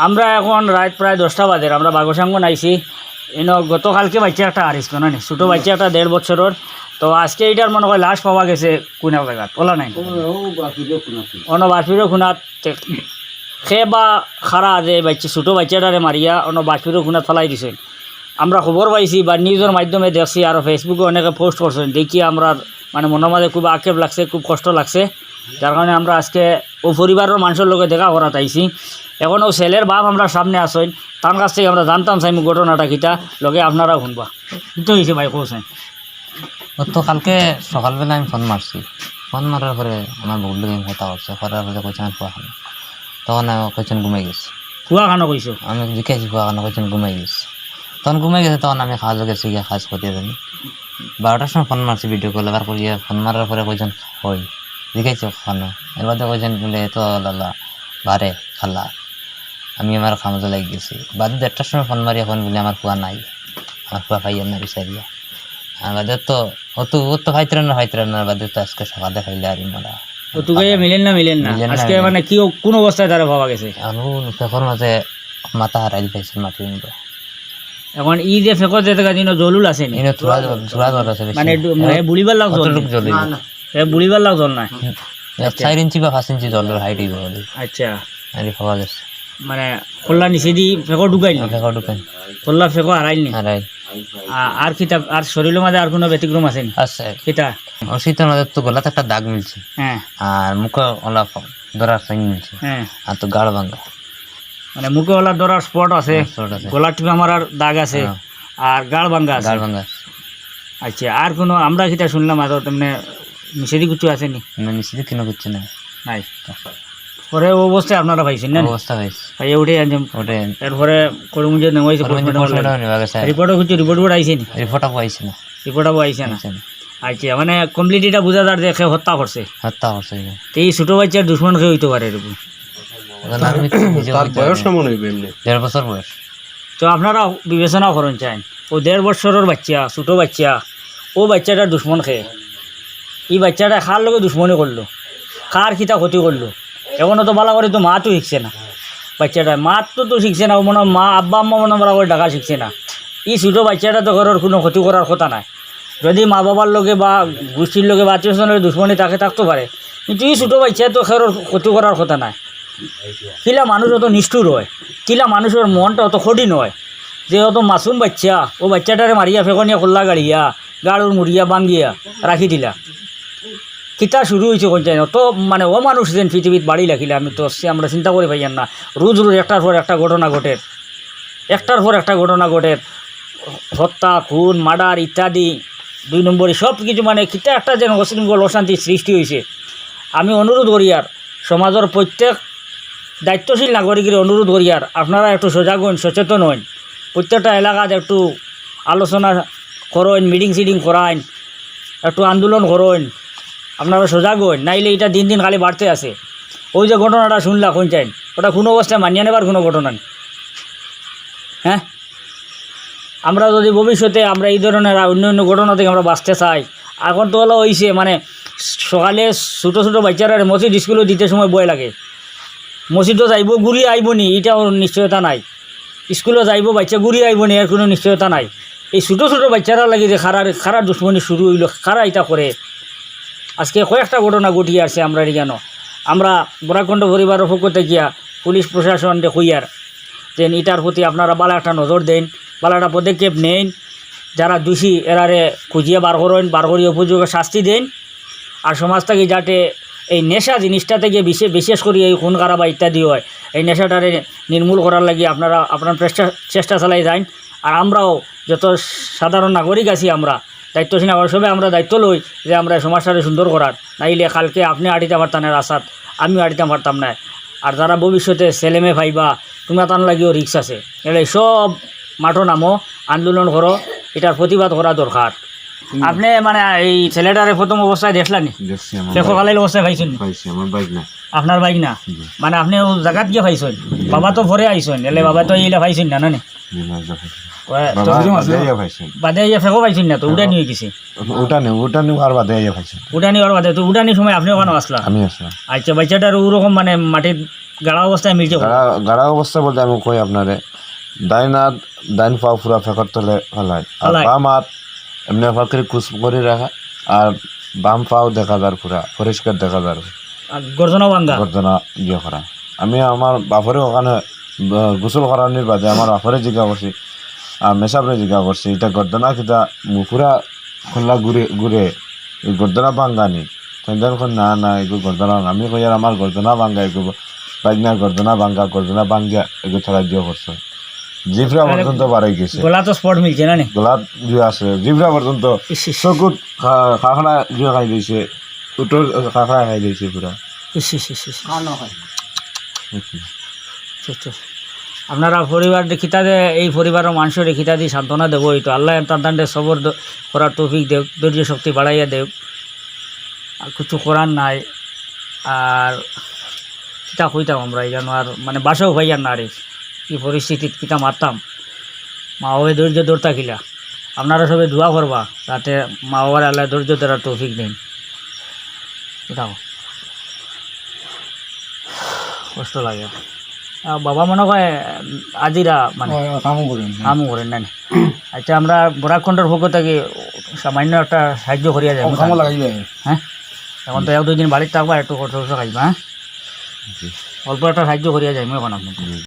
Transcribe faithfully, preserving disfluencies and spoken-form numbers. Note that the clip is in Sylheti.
আমরা এখন রাইত প্রায় দশটা বাজের, আমরা বাগসাঙ্গন আইছি। ইনো গতকালকে বাইচ্চা একটা হারাইছিল না নি, ছোটো বাইচ্চা একটা দেড় বছরর। তো আজকে ইটার মনে হয় লাশ পাওয়া গেছে কোন এক জাগাত, অলা নাই? অনো বারফিরো খুনাত। তে খে বা খারা যে বাইচ্চা, ছোটো বাইচ্চাটারে মারিয়া অনো বারফিরো খুনাত ফালাই দিছে। আমরা খবর পাইছি বা নিউজর মাধ্যমে দেখছি, আরও Facebook-ও অনেকে পোস্ট করছেন, দেখি আমরা মানে মনর মাঝে খুব আক্ষেপ লাগছে, খুব কষ্ট লাগছে। যার কারণে আমরা আজকে অউ পরিবারর মানষর লগে দেখা করাত আইছি। এখন অউ ছেলের বাপ আমরার সামনে আছইন, তান কাছ থাকি আমরা জানতাম চাইমু ঘটনাটা কিতা, লগে আপনারাও হুনবা। কিতা অইছে ভাই, কও চাইন। গতকালকে সকালবেলা আমি ফোন মারছি, ফোন মারার পরে আমার বউর লগে আমি কথা করছি, করার পরে কইছে আমার ফুয়া খানো, তখন আমি কইছেন ঘুমাই গেছে। ফুয়া খানো কইছো? আমি জিকাইছি ফুয়া খানো, কইছেন ঘুমাই গেছে। তখন ঘুমাই গেছে, তখন আমি কাজও গেছি গিয়া কাজ করিয়া জানি। বারোটার সময় ফোন মারছি, ভিডিও কল আবার করিয়া, ফোন মারার পরে কইছেন কই, জিকাইছি খানো, এর বাদে কইছেন বলে এত লালা বারে খালা, আমি আমার কামে লাগি গেছি। বাদে দেড়টার সময় ফোন মারিয়া কইন বলে আমার ফুয়া নাই, আমার ফুয়া পাইয়ার না বিচারিয়া। আর বাদে তো অত, অত ফাইতরা না, ফাইতরা না, বাদে তো আজকে সকালে পাইলে আর মরা। অত গাইয়া মিলের না, মিলের না। মিলের না, আজকে মিলের না। মানে কি ও-, কোন অবস্থায় তারে পাওয়া গেছে? আর ও ফেকর মাঝে মাথা হারাইল পাইছে মাটির মধ্যে। এখন ই যে ফেকর যে জাগা দিন জলুল আছে নি? ইনো থুড়া জল, থুড়া জল আছে বেশি। মানে ডু-, এ বুড়িবার লাগ জল অতটুক নেই? জল অইব। এ বুড়িবার লাগ জল নাই? হুম। এক চার ইঞ্চি বা পাঁচ ইঞ্চি জলর হাইট অইব বলে। আচ্ছা। আর পাওয়া গেছে। মানে কল্লা নিচেদি ফেকর ঢুকাইল নি? ফেকর ঢুকাইল। কল্লা ফেকর হারাইল নি? হারাইল। আ-, আর কিতা, আর শরীরর মাঝে আর কোনো ব্যতিক্রম আছে নি? আছে। কিতা? ও শীতর মাঝে তো গলাত একটা দাগ মিলছে। হ্যাঁ। আর মুখে ওলা ফ-, দরার সাইন মিলছে। হ্যাঁ। আর তো গাড় ভাঙ্গা। মানে মুখে ওলা দরার স্পট আছে, হ্যাঁ, স্পট আছে। গলা টিপা মারার দাগ আছে, হ্যাঁ। আর গাড় ভাঙ্গা আছে। গাড় ভাঙ্গা আছে। আচ্ছা, আর কোনো আমরা কিতা শুনলাম আর তেমনে নিষেধি কিছু আছে নি? না, নিষেধি কোনো কিছু নাই। নাই। পরে ও অবস্থায় আপনারা পাইছেন না? অবস্থা পাইছি। পাইয়া উঠে আনছেন। উঠে আন- এরপরে করিমগঞ্জে নেওয়া হয়েছে, করিমগঞ্জে postmortem postmortem নেওয়া গেছে। Report-ও কিছু, report আইছে নি? Report-ও আইছে না। Report-ও আইছে না। আইছে না। আচ্ছা, মানে complete এটা বুঝা যার যে সে হত্যা করছে। হত্যা করছে, হ্যাঁ। তো এই ছোট বাচ্চার দুশমন কে হইতে পারে এরকম? এখন আমি তো নিজে তার বলতে বয়স পারি না। কেমন হইবে এমনি? দেড় বছর বয়স। তো আপনারা বিবেচনা করুন চাইন, ও দেড় বছরর বাচ্চা, ছোট বাচ্চা, ও বাচ্চাটার দুশমন কে? এই বাচ্চাটা কার লগে দুশমনি করলো, কার কিতা ক্ষতি করলো? এখনো তো বালা করি তো মাত তো শিখছে না বাচ্চাটা, মাত তো, তো শিখছে না। ও মনে হয় মা, আব্বা আম্মা মনে হয় বালা করি ডাকা শিখছে না। এই ছোট বাচ্চাটা তো ঘরর কোনো ক্ষতি করার কথা নাই। যদি মা বাবার লগে বা গোষ্ঠীর লগে বা আত্মীয় স্বজনের লগে দুশমনি থাকে, থাকতো পারে, কিন্তু এই ছোট বাচ্চা তো ঘরর ক্ষতি করার কথা নাই। কিলা মানুষ অত নিষ্ঠুর হয়, কিলা মানুষর মনটা অত কঠিন হয়, যে অত মাসুম বাচ্চা, ও বাচ্চাটারে মারিয়া ফেকনিয়া কল্লা গাড়িয়া, গাড়ুর মুড়িয়া ভাঙ্গিয়া রাখি দিলা। কিতা শুরু হইছে কোন চাই না? তো মানে ও মানুষ যেন পৃথিবীত বাড়ি লাগিলে আমি তো সে আমরা চিন্তা করি পাইয়ার না। রোজ রোজ একটার পর একটা ঘটনা ঘটের, একটার পর একটা ঘটনা ঘটের, হত্যা, খুন, মার্ডার ইত্যাদি, দুই নম্বরই সব কিছু মানে কিতা একটা যেন অশৃঙ্খল অশান্তির সৃষ্টি হইছে। আমি অনুরোধ করিয়ার সমাজর প্রত্যেক দায়িত্বশীল নাগরিকরে অনুরোধ করিয়ার আপনারা একটু সজাগ হইন, সচেতন হইন, প্রত্যেকটা এলাকাত একটু আলোচনা করইন, মিটিং সিটিং করাইন, একটু আন্দোলন করইন, আপনারা সজাগ হইন, নাইলে এটা দিন দিন খালি বাড়তে আছে। ওই যে ঘটনাটা শুনলা কোন চাইন, ওটা কোনো অবস্থায় মানিয়ে নেবার কোনো ঘটনা নেই। হ্যাঁ, আমরা যদি ভবিষ্যতে আমরা এই ধরনের আর অন্য অন্য ঘটনা থেকে আমরা বাঁচতে চাই, এখন তো হলো হইছে মানে সকালে ছোটো ছোটো বাচ্চারা মসজিদ স্কুলে দিতে সময় ভয় লাগে, মসজিদও যাইব ঘুরি আইব নি, এটাও নিশ্চয়তা নাই। স্কুলে যাইব বাচ্চা ঘুরি আইব নি, এর কোনো নিশ্চয়তা নাই। এই ছোটো ছোটো বাচ্চারা লাগি যে খারার খারার দুশমনি শুরু হইল, খারা এটা করে। আজকে কয়েকটা ঘটনা ঘটিয়ে আসছে আমরা এখানো। আমরা বরাকণ্ঠ পরিবারের পক্ষ থেকে পুলিশ প্রশাসনরে কইয়ার যেন এটার প্রতি আপনারা ভালো একটা নজর দেন, ভালো একটা পদক্ষেপ নেন। যারা দোষী এরারে খুঁজিয়ে বার করেন, বার করিয়া উপযুক্ত শাস্তি দেন। আর সমাজ থেকে যাতে এই নেশা জিনিসটা থেকে বিশে-, বিশেষ করে এই খুন খারাপ ইত্যাদি হয়, এই নেশাটারে নির্মূল করার লাগি আপনারা আপনার চেষ্টা, চেষ্টা চালাই যান। আর আমরাও যত সাধারণ নাগরিক আছি, আমরা দায়িত্বশীল নাগরিক সবে আমরা দায়িত্ব লই যে আমরা এই সমাজটারে সুন্দর করার, নাইলে কালকে আপনি আটিতে পারতেন না রাস্তাত, আমিও আটিতে পারতাম না। আর যারা ভবিষ্যতে ছেলেমেয়ে পাইবা, তোমরা তার লাগিও রিস্ক আছে। এলে সব মাঠো নামো, আন্দোলন করো, এটার প্রতিবাদ করা দরকার। আপনি মানে এই ছেলেটারে প্রথম অবস্থায় দেখলেন নি? দেখছি আমার দেখো ভাই। কালাইল অবস্থায় পাইছেন নি? পাইছি, আমার ভাই না। আপনার ভাইগনা? জি। মানে আপনে অউ জাগাত গিয়া পাইছইন? বাবা তো পরে আইছইন, এলে বাবা তো ইলা পাইছইন না, না নি? জি, না, যা পাইছি। ওই তো বাবা বাদে আইয়া পাইছি। বাদে আইয়া ফেকো পাইছইন না তো, উঠানি অই গেছে। উঠানি, উঠানি আর বাদে আইয়া পাইছি। উঠানি আর বাদে, তো উঠানির সময় আপনে ওখানো আছলা? আমি আছলাম। আচ্ছা, বাচ্চাটার ওরকম মানে মাটিত গাড়া অবস্থায় মিলছে? গাড়া, গাড়া অবস্থা বলতে আমি কই আপনারে, ডাইন আত, ডাইন পাও পুরা ফেকর তলে ফালায়। আর ফালায়। বাম আত এমনে ফাকরি কুচ করি রাখা, আর বাম পাও দেখা যার পুরা, পরিষ্কার দেখা যার। আর গর্দনা ভাঙ্গা? গর্দনা ইয়ে করা। আমি আমার বাপরে ওখানে, আহ, গোসল করানির বাদে আমার বাপরে জিজ্ঞা করছি, আর মেসাবরে জিজ্ঞা করছি, "ইটা গর্দনা কিতা মু-, পুরা খোলা ঘুরে, ঘুরে, এই গর্দনা ভাঙ্গা নি?" তাইন কইন, "না, না, এগু গর্দনা না।" আমি কই, "আর আমার গর্দনা ভাঙ্গা, এগু ভাইগনার গর্দনা ভাঙ্গা, গর্দনা ভাঙ্গিয়া এগু তারা দিয়ে করছে।" জিভরা মানে পর্যন্ত বাড়াই গেছে। গলা তো স্পট মিলছে না নি? গলা জুয়ে আছে, জিভরা পর্যন্ত ইস, ইস। চকুত খা-, খাখড়া জুয়ে খাই দিছে, উঠোর খাখড়া খাই দিছে পুরা। ইস, ইস, ইস, ইস। খাওয়ানো হয়। আচ্ছা, আচ্ছা। আপনারা পরিবার দেখিতা দে, এই পরিবারর মানষরে কিতা দি সান্ত্বনা দেবো, এই তো আল্লাহ তান তানরে সবর দ-, করার তৌফিক দেউক, ধৈর্য শক্তি বাড়াইয়া দেউক। আর কিছু করার নাই। আর কিতা কইতাম আমরা, এই জানো আর মানে বাসাও পাইয়ার না রে, কি পরিস্থিতিত কিতা মারতাম। মা বাবায় ধৈর্য ধরতা কিলা। আপনারা সবে দোয়া করবা, যাতে মা বাবার আল্লাহ ধৈর্য ধরার তৌফিক দেন। উঠাও। কষ্ট লাগে। আহ, বাবা মনে হয়, উম, আজিরা মানে ওই, ওই, কামও করেন, হ্যাঁ। কামও করেন না নি? আচ্ছা, আমরা বরাক কণ্ঠর পক্ষ থাকি সামান্য একটা সাহায্য করিয়া যাই। ও, কামও লাগাইবে। হ্যাঁ? এখন তো এক দুই দিন বাড়িত থাকবা, একটু কষ্ট কষ্ট খাইবা, হ্যাঁ? জি। অল্প একটা সাহায্য করিয়া যাই, মনে এখন আপনি। জি।